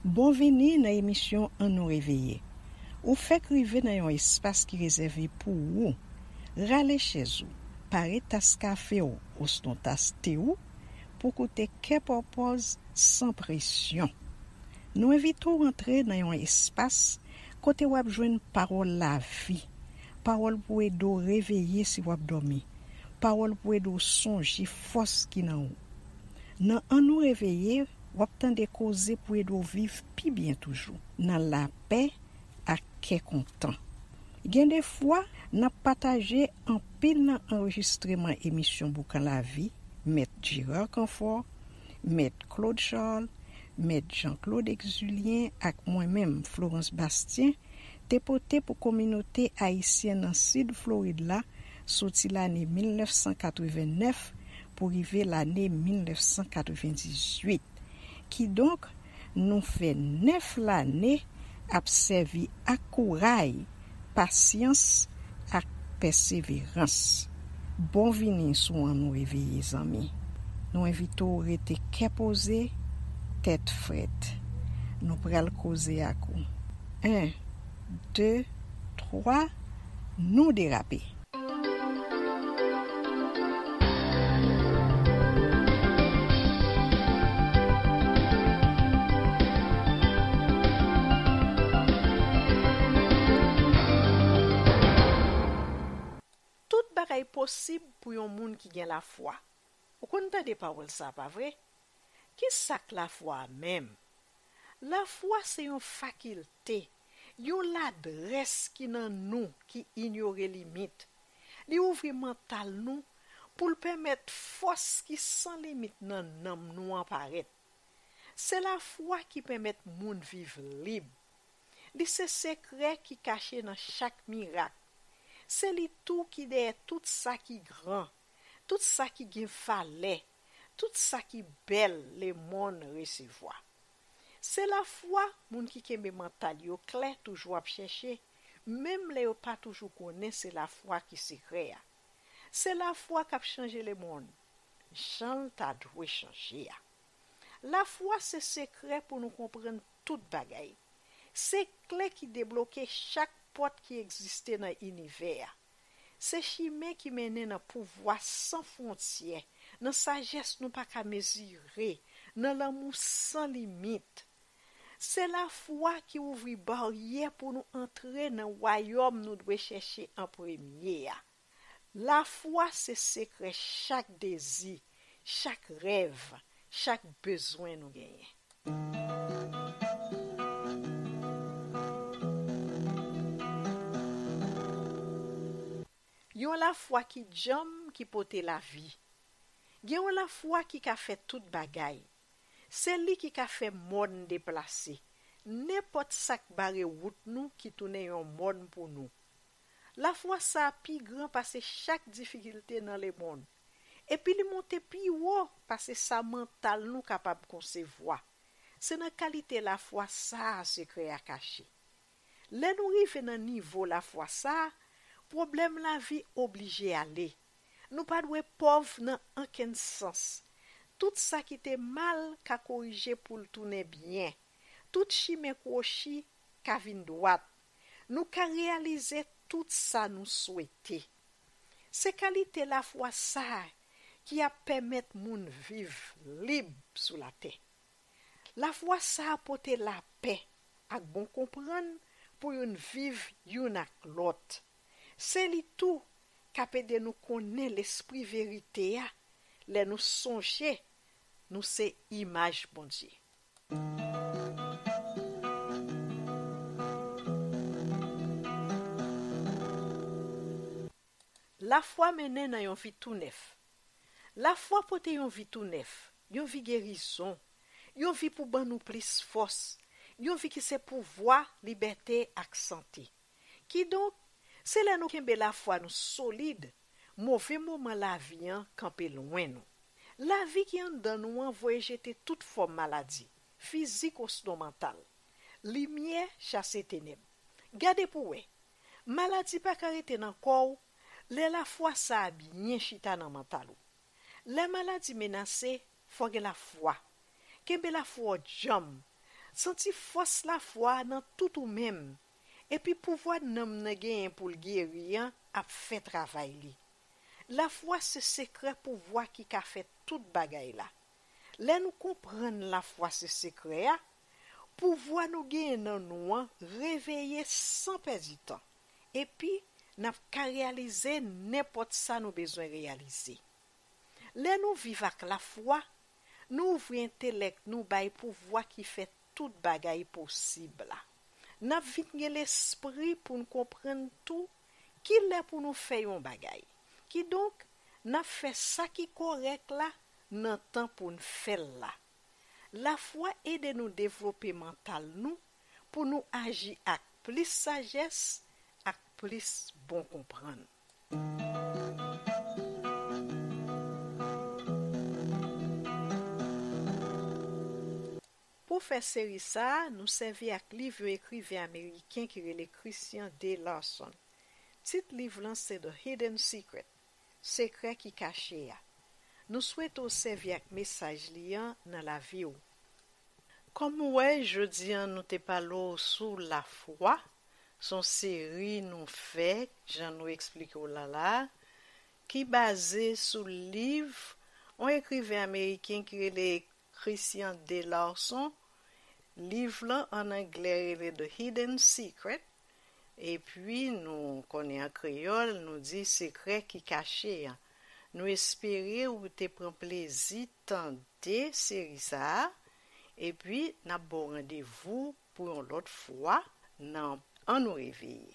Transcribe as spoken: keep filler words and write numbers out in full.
Bonvini nan emisyon An nou reveye. Ou fèk rive nan yon espas ki rezève pou ou. Rale chèz ou, pare tas kafe w osnon tas te ou pou koute Kè Pòpòz san presyon. Nou envite w antre nan yon espas kote w ap jwenn pawòl lavi, pawòl pou ede w reveye si w ap dòmi, pawòl pou ede w sonje fòs ki nan ou. Nan An nou reveye, w ap tande koze pou ede w viv pi byen toujou, nan lapè ak kè kontan. Gen de fwa, n ap pataje anpil nan anrejistreman emisyon Boukan Lavi, Mèt Gérard Canfort, Mèt Claude Charles, Mèt Jean Claude Exulien ak mwen menm, Florence Bastien, te pote pou kominote ayisyèn nan Sid Florid la soti lane mil nèf san katreven nèf pou rive lane mil nèf san katreven dizuit. Kidonk, nou fè nèf lane ap sèvi ak kouray, pasyans ak pèseverans. Bonvini sou An nou reveye, zanmi. Nou envite w rete kè poze, tèt frèt. Nou pral koze ak ou. En, de, twa, nou derape. Tout bagay posib pou yon moun ki gen lafwa. Ou konn tande pawòl sa, pa vre? Ki sa k lafwa a menm? Lafwa se yon fakilte, yon ladrès ki nan nou ki inyore limit. Li ouvri mantal nou pou l pèmèt fòs ki san limit nan nanm nou an parèt. Se lafwa ki pèmèt moun viv lib. Li se sekrè ki kache nan chak mirak. Se li tou ki dèyè tout sa ki gran, tout sa ki gen valè, tout sa k ap bèl lemonn resevwa. Se lafwa moun ki kenbe mantal yo klè toujou ap chèche, menm lè yo pa toujou konnen se lafwa ki sekrè a. Se lafwa k ap chanje lemonn jan l ta dwe chanje a. Lafwa se sekrè pou nou konprann tout bagay. Se kle ki debloke chak pòt ki egziste nan inivè a. Se chimen ki mennen nan pouvwa san fwontyè, nan sajès nou pa ka mezire, nan lanmou san limit. Se lafwa ki ouvri baryè pou nou antre nan wayòm nou dwe chèche an premye a. Lafwa se sekrè chak dezi, chak rèv, chak bezwen nou genyen. Yon lafwa ki djanm ki pote lavi. Gen yon lafwa ki ka fè tout bagay. Se li ki ka fè mòn deplase. Nenpòt sa k bare wout nou ki tounen yon mòn pou nou. Lafwa sa a pi gran pase chak difikilte nan lemonn. Epi li monte pi wo pase sa mantal nou kapab konsevwa. Se nan kalite lafwa sa a sekrè a kache. Lè nou rive nan nivo lafwa sa a, pwoblèm lavi oblije ale. Nou pa dwe pòv nan ankenn sans. Tout sa ki te mal ka korije pou l tounen byen. Tout chimen kwochi ka vin dwat. Nou ka reyalize tout sa nou swete. Se kalite lafwa sa a ki ap pèmèt moun viv lib sou latè. Lafwa sa a pote lapè ak bon konprann pou youn viv youn ak lòt. Se li tou k ap ede nou konnen lespri verite a lè nou sonje nou se imaj Bondye. Lafwa mennen nan yon vi tou nèf. Lafwa pote yon vi tou nèf, yon vi gerizon, yon vi pou ban nou plis fòs, yon vi ki se pouvwa, libète ak sante. Kidonk, se lè nou kenbe lafwa nou solid, move moman lavi an kanpe lwen nou. Lavi ki anndan nou an voye jete tout fòm maladi, fizik osnon mantal. Limyè chase tenèb. Gade pou w wè, maladi pa ka rete nan kò w lè lafwa sa a byen chita nan mantal ou. Lè maladi menase, fò w gen lafwa. Kenbe lafwa w djanm. Santi fòs lafwa a nan tout ou menm, epi pouvwa nanm nan genyen pou l geri an ap fè travay li. Lafwa se sekrè pouvwa ki ka fè tout bagay la. Lè nou konprann lafwa se sekrè a, pouvwa nou genyen nan nou an reveye san pèdi tan, epi n ap ka reyalize nenpòt sa nou bezwen reyalize. Lè nou viv ak lafwa, nou ouvri entelèk nou bay pouvwa ki fè tout bagay posib la. N ap vin gen lespri pou n konprann tou ki lè pou nou fè yon bagay. Kidonk, n ap fè sa ki kòrèk la nan tan pou n fè l la. Lafwa ede nou devlope mantal nou pou nou aji ak plis sajès, ak plis bon konprann. Pou fè seri sa a, nou sèvi ak liv yon ekriven ameriken ki rele Christian D. Larson. Tit liv lan se The Hidden Secret, Sekrè ki Kache a. Nou swete w sèvi ak mesaj li an nan lavi w. Kòm ou wè, jodi a nou te pale w sou lafwa, se yon seri nou fè, jan nou eksplike w la la, ki baze sou liv yon ekriven ameriken ki rele Christian D. Larson. Liv lan an anglè rele The Hidden Secret, epi nou konnen an kreyòl, nou di Sekrè ki Kache a. Nou espere ou te pran plezi tande seri sa a, epi n ap ba w randevou pou yon lòt fwa nan An nou reveye.